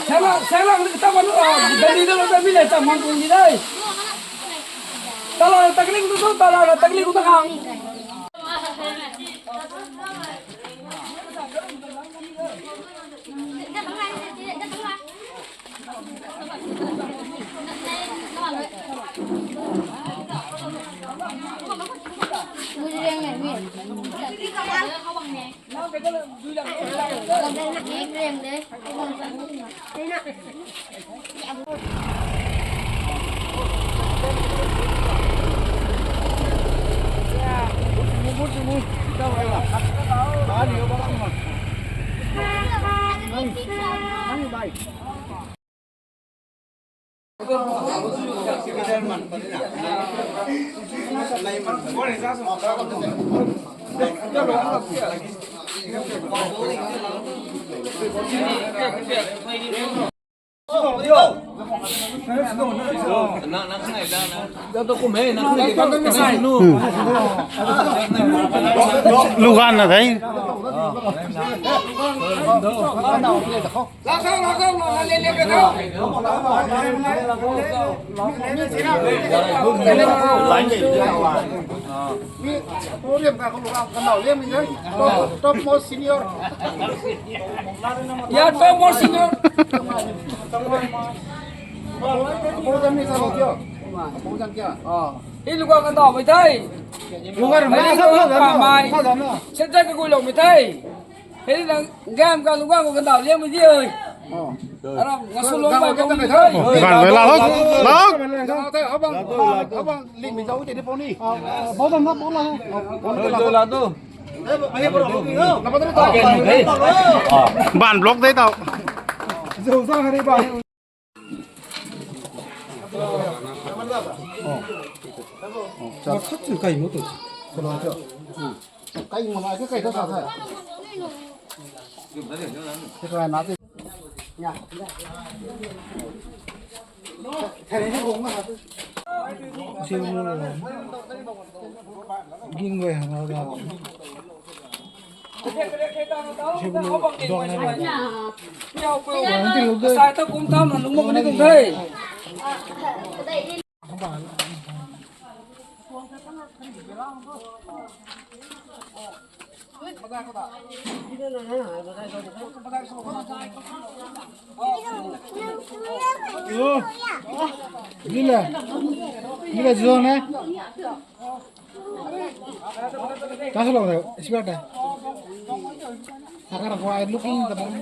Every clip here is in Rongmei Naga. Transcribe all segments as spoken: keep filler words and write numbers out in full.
Sela, sela, ni ta manu, dani da, da mi le ta man tu ni dai. Tala takli ku tu, tala takli ku ta khang. Lugan na thei. Top most senior. Ya, top most senior. Hei luka kandau mei thei. Luka mei thei. Senta ka gui lou mei thei. Hei na game ka luka ko kandau liang mei di oi. Aram ngasu lou ba ko mei thei. Gan la ho. La. Abang, abang ling mei zau te ni poni. Bau dam na bau la. Bau la do. Ban block de tau. Zau zau hari ba. Kai mo tu. Kai mo na kai ta sa sa. Kai na te. Ging gay hang da. Sai ta kum tham na lung mo ni kum thei. Ô, ni le, ni le zuang ne. Ka sa lo de, expert de. Takara ko ai looking the bang.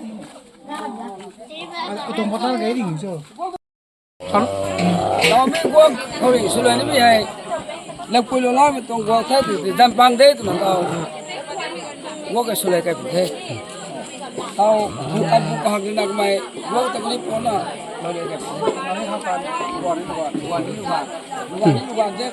Atong patan kai ding so. Tau mi guak khou ri swlai ni mi hei. Lakpui lou lam tuang guak the tu ti dam pang de twna tau. Guak ka swlai kai pu the. Tau bu kan bu kahak ni nak mai guak ta ni pon na. Guak ni guak, guak ni guak. Guak ni guak de.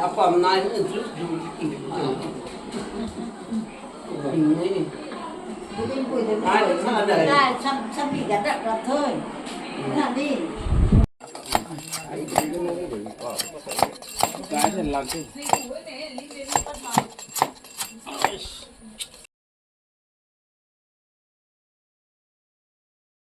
Apam nai ni tu tu. Nai ni sa dai. Guys, I love this.